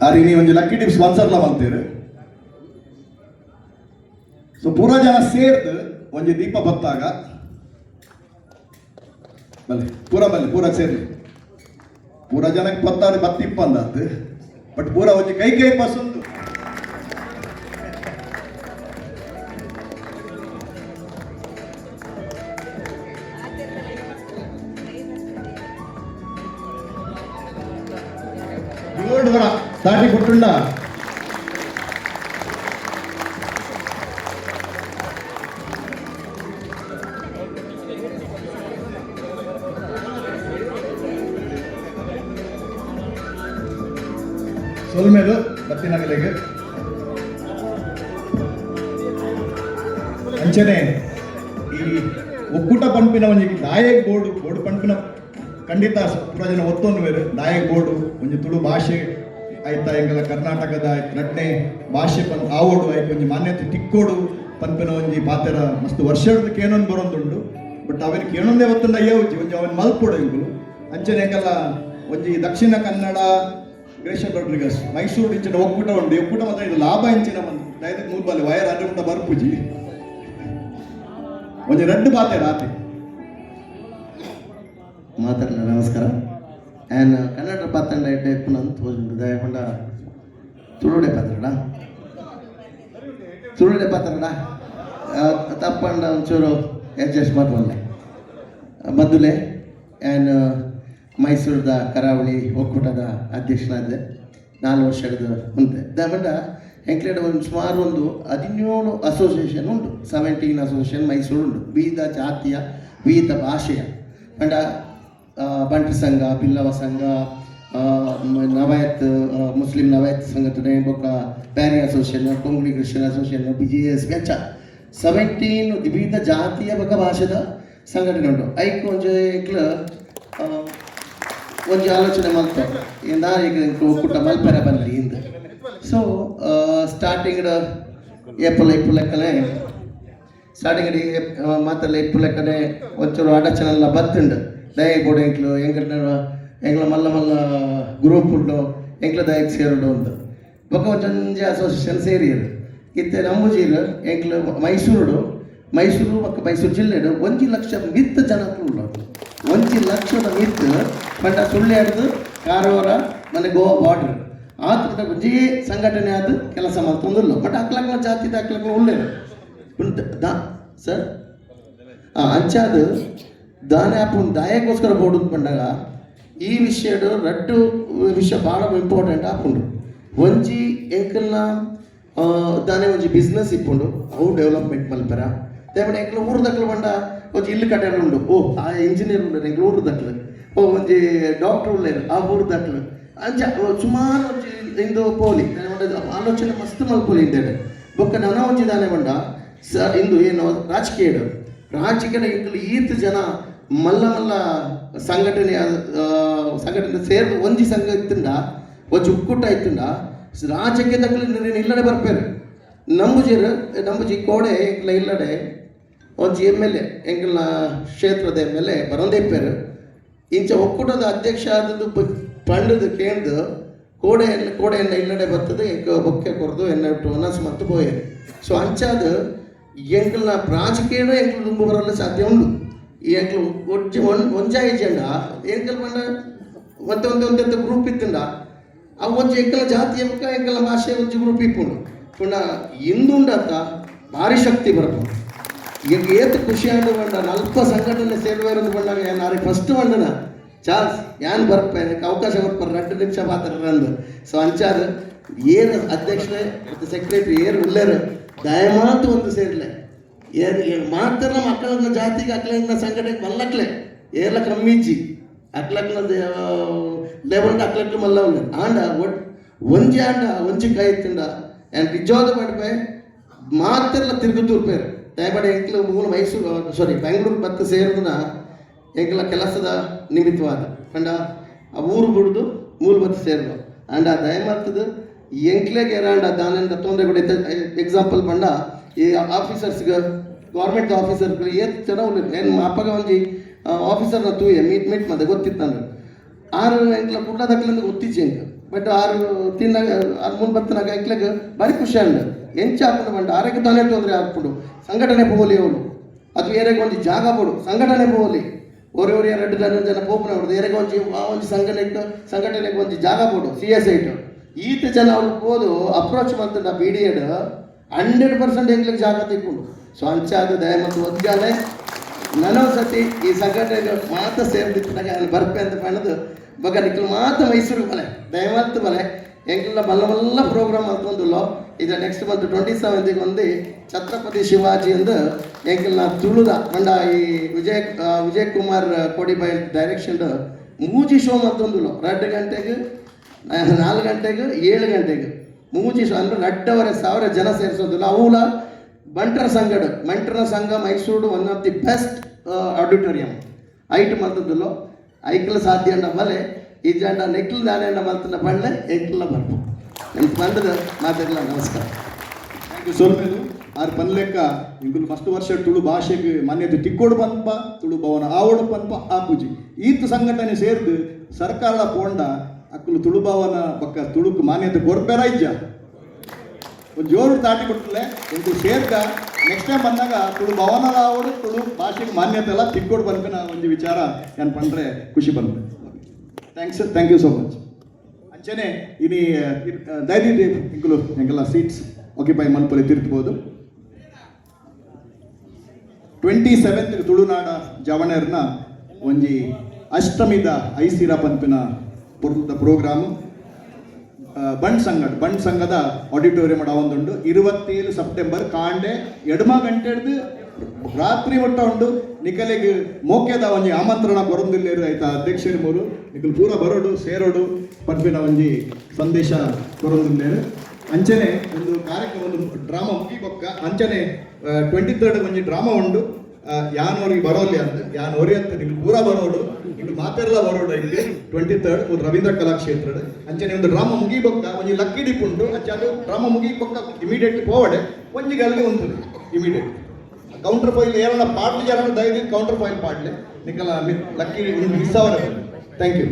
ಆರ್ ಇನಿ ಒಂಜಿ ಲಕ್ಕಿ ಡಿಪ್ ಸ್ಪಾನ್ಸರ್ಲ ಮಲ್ತೇರು. ಸೊ ಪೂರ ಜನ ಸೇರ್ದು ಒಂಜಿ ದೀಪ ಬತ್ತಾಗ. ಬಲ್ಲೆ, ಪೂರ ಬಲ್ಲೆ, ಪೂರ ಸೇರ್ಲಿ. ಪೂರ ಜನಕ್ಕೆ ಪತ್ತಾರು ಬತ್ತಿಪ್ಪಂದಾತು, ಬಟ್ ಪೂರ ಒಂಜಿ ಕೈ ಕೈ ಪಸಂದು. ಜೋಡ್ ಬರ ತಾಟಿ ಕೊಟ್ಟುಂಡ. ಸೊಲ್ಮೆಲು ಬತ್ತಿನಗಲಿಗೆ. ಅಂಚನೆ ಈ ಒಕ್ಕೂಟ ಪನ್ಪಿನ ಒಂಜಿ ದಾಯಕ್ ಬೋರ್ಡ್ ಬೋರ್ಡ್ ಪನ್ಪಿನ ಖಂಡಿತ ಪೂರ ಜನ ಒತ್ತೊಂದು ಬೇರೆ. ದಾಯಕ್ ಬೋರ್ಡು ಒಂಜಿ ತುಳು ಭಾಷೆ ಆಯ್ತಾ, ಎಂಗಲ ಕರ್ನಾಟಕದ ರಡ್ಡನೇ ಭಾಷೆ ಪನ್ ಆವೋಡು, ಆಯ್ತು ಒಂಜಿ ಮಾನ್ಯತೆ ತಿಕ್ಕೋಡು ಪನ್ಪಿನ ಒಂಜಿ ಪಾತೆರ ಮಸ್ತ್ ವರ್ಷದ ಕೇನೊಂದು ಬರೋದುಂಡು. ಬಟ್ ಅವೆನ್ ಕೇನೊಂದೇ ಒತ್ತುಂಡ ಅಯ್ಯ ಉಜ್ಜಿ, ಒಂಜಿ ಅವನ್ ಮಲ್ಪೊಡು ಎಂಕುಲು. ಅಂಚನೆ ಎಂಕಲ್ಲ ಒಂಜಿ ದಕ್ಷಿಣ ಕನ್ನಡ ಗ್ರೇಷನ್ ರೋಡ್ರಿಗಸ್ ಮೈಸೂರು ಇಂಚಿನ ಒಕ್ಕೂಟ ಉಂಡು. ಈ ಒಕ್ಕೂಟ ಮಾತ್ರ ಇದು ಲಾಭ ಇಂಚಿನ ಒಂದು ದಯವಿಟ್ಟು ಮೂರು ಬಾಲಿ ವೈರ್ ಅಡ್ಡ ಉಂಟ ಬರ್ಪುಜಿ. ಒಂಜಿ ರಡ್ಡು ಪಾತೆರ ಆತೆ. ಮಾತಾಡಲ ನಮಸ್ಕಾರ. ಆ್ಯಂಡ್ ಕನ್ನಡ ಪಾತಂಡ ಎಡ್ಡೆ ಇಪ್ಪುನ ಅಂತ ತೋಜುಂಡು. ದಯಪಂಡ ತುಳುಡೆ ಪಾತ್ರಡ, ತುಳುಡೆ ಪಾತ್ರಡ ತಪ್ಪಂಡ ಒಂಚೂರು ಅಡ್ಜಸ್ಟ್ ಮಾಡ್ಕೊಂಡೆ ಮದ್ದುಲೆ. ಆ್ಯಂಡ್ ಮೈಸೂರದ ಕರಾವಳಿ ಒಕ್ಕೂಟದ ಅಧ್ಯಕ್ಷನಾದೆ 4 ವರ್ಷದ ಮುಂದೆ. ದಯಪಂಡ ಎಂಕ್ಲೇಡ್ ಒಂದು ಸುಮಾರು ಒಂದು 17 ಅಸೋಸಿಯೇಷನ್ ಉಂಟು. 17 ಅಸೋಸಿಯೇಷನ್ ಮೈಸೂರು ಉಂಟು, ವಿವಿಧ ಜಾತಿಯ, ವಿವಿಧ ಭಾಷೆಯ. ಪಂಡ ಬಂಟ್ರ ಸಂಘ, ಬಿಲ್ಲವ ಸಂಘ, ನವಾಯತ್, ಮುಸ್ಲಿಂ ನವಾಯತ್ ಸಂಘಟನೆ, ಬೊಕ್ಕ ಪ್ಯಾರಿ association, Konkani Christian association, BGS, ಅಂಚ 17 ವಿವಿಧ ಜಾತಿಯ ಬೊಕ್ಕ ಭಾಷೆದ ಸಂಘಟನೆ ಉಂಟು. ಐಕ್ ಒಂಜಿ ಎಂಕ್ಲ ಒಂಜಿ ಆಲೋಚನೆ ಮಲ್ತ ಈಗ ಒಕ್ಕೂಟ ಮಲ್ಪೆರ ಬಲ್ಲಿ ಇಂದ್. ಸೊ ಸ್ಟಾರ್ಟಿಂಗ್ ಏಪಲ್ ಇಪ್ಪು ಲೆಕ್ಕನೆ, ಸ್ಟಾರ್ಟಿಂಗ್ ಮಾತೆಲ್ಲ ಇಪ್ಪು ಲೆಕ್ಕನೆ ಒಂಚೂರು ಅಡಚಣೆಲ್ಲ ಬತ್ತುಂಡು. ದಯ ಬೋಡು ಎಂಕ್ಲು ಎಂಕ್ಲ ಎಂಕ್ಲ ಮಲ್ಲ ಮಲ್ಲ ಗ್ರೂಪ್ ಉಂಡು, ಎಂಕ್ಲ ದಯಕ್ ಸೇರುಡು ಉಂದು. ಬೊಕ್ಕ ಒಂಜೊಂಜಿ ಅಸೋಸಿಯೇಷನ್ ಸೇರಿಯರು. ಇತ್ತೆ ನಂಬುಜೀರ್, ಎಂಕ್ಲು ಮೈಸೂರುಡು, ಮೈಸೂರು ಬೊಕ್ಕ ಮೈಸೂರು ಜಿಲ್ಲೆಡು 1 ಲಕ್ಷ ಮಿತ್ತ ಜನಕ್ಕಲು ಉಳ್ಳರು. 1 ಲಕ್ಷದ ಮಿತ್ತು ಪಂಡ ಸುಳ್ಯಾಡ್ದು ಕಾರವಾರ ಮನೆ ಗೋವಾ ಬಾರ್ಡರ್ ಆತ ಒಂಜೇ ಸಂಘಟನೆ ಆದ್ ಕೆಲಸ ಮಲ್ತೊಂದುಲ್ಲ. ಬಟ್ ಅಕ್ಲಕ್ಲ ಜಾತಿದ ಅಕ್ಲಕ್ಲ ಉಲ್ಲೇರು ಉಂಟು ದಾ ಸರ್. ಅಂಚಾದ್ ದಾನೆ ಆಪುಂಡು ದಾಯಕ್ಕೋಸ್ಕರ ಬೋಡು ಪಂಡಾಗ ಈ ವಿಷಯಡ್ ರಡ್ಡು ವಿಷಯ ಭಾಳ ಇಂಪಾರ್ಟೆಂಟ್ ಆಪುಂಡು. ಒಂಜಿ ಎಂಕಲ್ನ ದಾನೆ ಒಂಜಿ ಬಿಸ್ನೆಸ್ ಇಪ್ಪುಂಡು, ಅವು ಡೆವಲಪ್ಮೆಂಟ್ ಮಲ್ಪೆರ. ದೇಪಂಡ ಎಂಕ್ಲ ಊರುದಕ್ಲು ಪಂಡ ಒಂಜಿ ಇಲ್ಲು ಕಟ್ಟೆರ ಉಂಡು. ಓ, ಆ ಇಂಜಿನಿಯರ್ ಉಂಡು ಎಂಕ್ಲ ಊರುದಕ್ಲು, ಓ ಒಂಜಿ ಡಾಕ್ಟರ್ ಉಲ್ಲೇರು ಆ ಊರುದಕ್ಲು. ಅಂಚ ಸುಮಾರು ಒಂಜಿ ಇಂದು ಪೋಲಿ ಆಲೋಚನೆ ಮಸ್ತ್ ಮಲ್ಪೊಲಿ ಇಂದೇಡು. ಬೊಕ್ಕ ನನ ಒಂಜಿ ದಾನೆ ಪಂಡ ಸ ಇಂದು ಏನು ರಾಜಕೀಯ ರಾಜಕೀಯ ಎಂಕುಲು ಈತ್ ಜನ ಮಲ್ಲ ಮಲ್ಲ ಸಂಘಟನೆ ಸಂಘಟನೆ ಸೇರ್ದು ಒಂಜಿ ಸಂಘ ಇತ್ತುಂಡ, ಒಂಜಿ ಒಕ್ಕೂಟ ಇತ್ತುಂಡ ರಾಜಕೀಯದಕ್ಲು ಇಲ್ಲಡೆ ಬರ್ಪೇರು. ನಂಬುಜೀರ್ ನಂಬುಜಿ ಕೋಡೆ ಎಂಕ್ಲ ಇಲ್ಲಡೆ ಒಂಜಿ ಎಮ್ ಎಲ್ ಎ, ಎಂಕಲ್ನ ಕ್ಷೇತ್ರದ ಎಮ್ ಎಲ್ ಎ ಬರೋಂದೇ ಇಪ್ಪೇರು. ಇಂಚ ಒಕ್ಕೂಟದ ಅಧ್ಯಕ್ಷ ಆದದ್ದು ಪಂಡದು ಕೇಂದು ಕೋಡೆ ಕೋಡೆ ಎನ್ನ ಇಲ್ಲಡೆ ಬರ್ತದೆ, ಎಂಕ್ ಬೊಕ್ಕೆ ಕೊರ್ದು ಎನ್ನ ಒನಸ್ ಮತ್ತು ಪೋಯೆರ್. ಸೊ ಅಂಚಾದ್ ಎಂಕಲ್ನ ರಾಜಕೀಯ ಎಂಕ್ಲು ದುಂಬು ಬರಲ್ಲ ಸಾಧ್ಯ ಉಂಡು. ಈ ಎಂಕ್ಲು ಒಜ್ಜಿ ಒಂಜಾಯಿ ಜಂಡ ಎಂಕಲ್ ಪಂಡ ಮತ್ತೆ ಒಂದೇ ಒಂದೆಂತ ಗ್ರೂಪ್ ಇತ್ತುಂಡ, ಅವು ಒಂಜಿ ಎಂಕಲ ಜಾತಿಯ ಬೊಕ್ಕ ಎಂಕಲ್ನ ಭಾಷೆ ಒಂಜಿ ಗ್ರೂಪ್ ಇಪ್ಪುಂಡು. ಪುಂಡ ಇಂದುಂಡತ್ತ ಭಾರಿ ಶಕ್ತಿ ಬರ್ಪುಂಡು. ಈಗ ಏತ್ ಖುಷಿ ಆಂಡ ಪಂಡ ನಲ್ಪ ಸಂಘಟನೆ ಸೇರುವೇರಂದು ಪಂಡಾಗ ಯಾನ್ ಫಸ್ಟ್ ಪಂಡನ ಚಾರ್ಲ್ಸ್ ಯಾನ್ ಬರ್ಪೆ, ಅವಕಾಶ ಬರ್ಪಾರ, 2 ನಿಮಿಷ ಮಾತಾಡ್ರಂದು. ಸೊ ಅಂಚಾದ್ ಏರ್ ಅಧ್ಯಕ್ಷರೇ ಮತ್ತು ಸೆಕ್ರೆಟರಿ ಏರ್ ಉಲ್ಲೇರು, ದಯಮಾತು ಒಂದು ಸೇರ್ಲೆ. ಏರ್ ಮಾತ್ರ ಮಕ್ಕಳನ್ನ ಜಾತಿಗೆ ಅಕ್ಲನ್ನ ಸಂಘಟನೆ ಮಲ್ಲಕ್ಲೆ ಏರ್ಲ ಕಮ್ಮಿ ಇಜ್ಜಿ. ಅಕ್ಲಕ್ಲ ಲೆವೆಲ್ ಅಕ್ಲಕ್ಲು ಮಲ್ಲ ಉಲ್ಲೇರು. ಆಂಡ ಒಟ್ ಒಂಜಿ ಆಂಡ ಒಂಜಿ ಕೈ ಇತ್ತುಂಡ ಆ್ಯಂಡ್ ನಿಜವಾದ ಪಡ್ಪೆ ಮಾತೆಲ್ಲ ತಿರುಗುತ್ತೂರ್ಪೇರು. ದಯಮಾಡಿ ಎಂಕ್ಲು ಮೂಲ ಮೈಸೂರು, ಸಾರಿ, ಬೆಂಗಳೂರು ಬತ್ತು ಸೇರಿದನ ಎಂಕ್ಲ ಕೆಲಸದ ನಿಮಿತ್ತವಾದ ಪಂಡ ಆ ಊರು ಬಿಡ್ದು ಮೂಲ ಬತ್ತು ಸೇರಿದ. ಆಂಡ ದಯಮಾರ್ತದ ಎಂಕ್ಲೆಗ್ ಏರಾಂಡ ದಾನೆಂದ ತೊಂದರೆ ಕೂಡ. ಎಕ್ಸಾಂಪಲ್ ಪಂಡ ಈ ಆಫೀಸರ್ಸ್ಗೆ, ಗೌರ್ಮೆಂಟ್ ಆಫೀಸರ್ ಏತ್ ಜನ ಉಲ್ಲೆರ್. ಏನು ಅಪ್ಪಗ ಒಂಜಿ ಆಫೀಸರ್ನ ತೂಯೆ, ಮೀಟ್ ಮೀಟ್ ಮತ್ತೆ ಗೊತ್ತಿತ್ತು. ಆರು ಎಂಕ್ಲ ಕುಡ್ಲದಕ್ಲಂದು ಗೊತ್ತಿಜ್ಜಿ ಎಂಕ್. ಬಟ್ ಆರು ತಿನ್ನಾಗ ಆರು ಮೂರು ಬತ್ತನಾಗ ಎಂಕ್ಲೆಗ್ ಬಾರಿ ಖುಷಿ ಅಂಡ್ ಎಂಚ ಆಪುಂಡು ಪಂಡ ಆರೆಗ್ ದಾನೆ ತೊಂದರೆ ಆಪುಂಡು. ಸಂಘಟನೆ ಪೋಲಿ ಅವಳು ಅದು ಏರೆಗ್ ಒಂಜಿ ಜಾಗ ಬೋಡು, ಸಂಘಟನೆ ಪೋಲಿ. ಒರಿ ಒರಿ ರಡ್ಡ್ ಜನ ಜನ ಪೋಪುನ ಹೊಡ್ದು ಏರೆಗ್ ಒಂಜಿ ಆ ಒಂಜಿ ಸಂಘಟನೆ ಸಂಘಟನೆಗೆ ಒಂಜಿ ಜಾಗ ಬೋಡು. ಸಿ ಎಸ್ ಐಟ್ ಈತ ಜನ ಅವ್ರು ಪೋದು ಅಪ್ರೋಚ್ ಮಲ್ತಂಡ ಬಿಡಿಎಡ್ 100% ಎಂಕ್ಲೆಗ್ ಜಾಗ ತಿಕ್ಕುಂಡು. ಸೊ ಅಂಚಾದ್ ದಯಮಲ್ತ್ ಒಂಜಾಲೆ ನನೊಂದ್ಸತಿ ಈ ಸಂಘಟನೆ ಮಾತ ಸೇರ್ದಿತ್ತಿನಾಗ ಯಾನ್ ಬರ್ಪೆ ಅಂತ ಪಂಡ್ದ್. ಬೊಕ ನಿಕ್ಲು ಮಾತ ಮೈಸೂರು ಬಲೆ, ದಯಮಲ್ತ್ ಬಲೆ. ಎಂಕ್ಲ ಮಲ್ಲ ಮಲ್ಲ ಪ್ರೋಗ್ರಾಮ್ ಮಲ್ತೊಂದುಲ್ಲೋ. ಇದು ನೆಕ್ಸ್ಟ್ ಮಂತ್ 27 ಒಂದು ಛತ್ರಪತಿ ಶಿವಾಜಿ ಅಂದ್ ಎಂಕ್ಲ ತುಳುದ ಪಂಡ ಈ ವಿಜಯ್ ವಿಜಯ್ ಕುಮಾರ್ ಕೋಡಿಬೈಲ್ ಡೈರೆಕ್ಷನ್ ಮೂಜಿ ಶೋ ಮಲ್ತೊಂದುಲ್ಲೋ. 2 ಗಂಟೆಗೆ, 4 ಗಂಟೆಗೆ, 7 ಗಂಟೆಗೆ ಮೂಜಿ ಶೋ. ಅಂದ್ರೆ 2,500 ಜನ ಸೇರಿಸೋದಿಲ್ಲ. ಅವುಲ ಬಂಟರ ಸಂಘಡ್, ಬಂಟರ ಸಂಘ Mysuru, one of the best auditorium ಐಟ್ ಮಲ್ತದಿಲ್ಲೋ. ಐಕ್ಲ ಸಾಧ್ಯ ಅಂಡ ಬಲೆ, ಇಜ್ಜಾಂಡ ನೆಕ್ಲು ದಾನೆ ಮಲ್ತನ ಪಂಡ್ಲೆ, ಎಂಕ್ಲ ಬರ್ಪು ಎಂಕ್ ಬಂದದ ಮಾತಾಡ್ಲ. ನಮಸ್ಕಾರ. Thank you. ಸೊಲ್ಮೆಲು. ಆರ್ ಪನ್ಲೆಕ್ಕ ಇಂಕುಲು ಫಸ್ಟ್ ವರ್ಷ ತುಳು ಭಾಷೆಗೆ ಮಾನ್ಯತೆ ತಿಕ್ಕೋಡು ಪನ್ಪ, ತುಳು ಭವನ ಆವೋಡು ಪನ್ಪ ಆಪುಜಿ. ಈತ್ ಸಂಘಟನೆ ಸೇರ್ದು ಸರ್ಕಾರ ಪೋಂಡ ಅಕ್ಕುಲು ತುಳು ಭವನ ಬಕ್ಕ ತುಳುಕು ಮಾನ್ಯತೆ ಕೊರ್ಪೆರ ಇಜ್ಜ? ಒಂದು ಜೋರು ತಾಟಿ ಕೊಟ್ಟಲೆ. ಇಂಕುಲು ಸೇರ್ಕ ನೆಕ್ಸ್ಟ್ ಟೈಮ್ ಬಂದಾಗ ತುಳು ಭವನದ ಆವೋಡು, ತುಳು ಭಾಷೆಗೆ ಮಾನ್ಯತೆ ಎಲ್ಲ ತಿಕ್ಕೋಡು ಪನ್ಪಿನ ಒಂಜಿ ವಿಚಾರ ಏನ್ ಪಂಡ್ರೆ ಖುಷಿ ಬಂದ್ರೆ. Thanks, thank you so much. ಅಂಚನೆ ಇನಿ ದಯದೀದಿ ಇಂಕುಲು ಎಂಕೆಲ್ಲ ಸೀಟ್ಸ್ ಆಕ್ಯುಪೈ ಮಲ್ಪಲೆ ತಿರ್ತ್ಬೋದು. 27th ತುಳುನಾಡ ಜವಣರ್ನ ಒಂಜಿ ಅಷ್ಟಮಿದ ಐಸಿರ ಪನ್ಪಿನ ಪೊರ್ಲುದ ಪ್ರೋಗ್ರಾಮ್ ಬಂಟ್ ಸಂಘ, ಬಂಟ್ ಸಂಘದ ಆಡಿಟೋರಿಯಂ ಒಂದುಂಡು. 27 ಸೆಪ್ಟೆಂಬರ್ ಕಾಂಡೆ ಎಡ್ಮ ಗಂಟೆ ಹಿಡ್ದು ರಾತ್ರಿ ಮುಟ್ಟ ಉಂಡು. ನಿಕಲೆಗ್ ಮೋಕ್ಯದ ಒಂಜಿ ಆಮಂತ್ರಣ ಕೊರೊಂದಿಲ್ಲೇರು. ಆಯ್ತಾ ಅಧ್ಯಕ್ಷರು ಮೂರು ನಿಕಲ್ ಪೂರ ಬರೋಡು, ಸೇರೋಡು ಪನ್ಪಿನ ಒಂಜಿ ಸಂದೇಶ ಕೊರೊಂದಿಲ್ಲೇರು. ಅಂಚನೆ ಒಂದು ಕಾರ್ಯಕ್ರಮ, ಒಂದು ಡ್ರಾಮಾ ಮುಗಿಬೊಕ್ಕ ಅಂಚನೆ 23rd ಒಂಜಿ ಡ್ರಾಮಾ ಉಂಡು. ಯಾನ್ ಒರಿ ಬರೋಲಿ ಅಂತ, ಯಾನ್ ಒರಿ ಅಂತ ನಿಮ್ಗೆ ಪೂರ ಬರೋಡು, ನಿಮ್ಗೆ ಮಾತೆರ್ಲ ಬರೋಡು ಇಲ್ಲಿ 23rd ಒಂದು ರವೀಂದ್ರ ಕಲಾಕ್ಷೇತ್ರದ. ಅಂಚನೆ ಒಂದು ಡ್ರಾಮಾ ಮುಗಿಬೊಕ್ಕ ಒಂಜಿ ಲಕ್ಕಿ ಡಿಪ್ ಉಂಡು. ಅಂಚೆ ಅದು ಡ್ರಾಮಾ ಮುಗಿಬೊಕ್ಕ ಇಮಿಡಿಯೇಟ್ಲಿ ಪೋವಡೆ, ಒಂಜಿ ಗಲ್ಗೆ ಉಂಟು. ಇಮಿಡಿಯೇಟ್ ಕೌಂಟರ್ ಫೈಲ್ ಏರನ್ನ ಪಾಡ್ಲಿ ಜನ ದಯದಿ ಕೌಂಟರ್ ಫೈಲ್ ಪಾಡ್ಲೆ. ನಿಕಲ ಲಕ್ಕಿ ಮಿಸ್ ಅವರ. Thank you.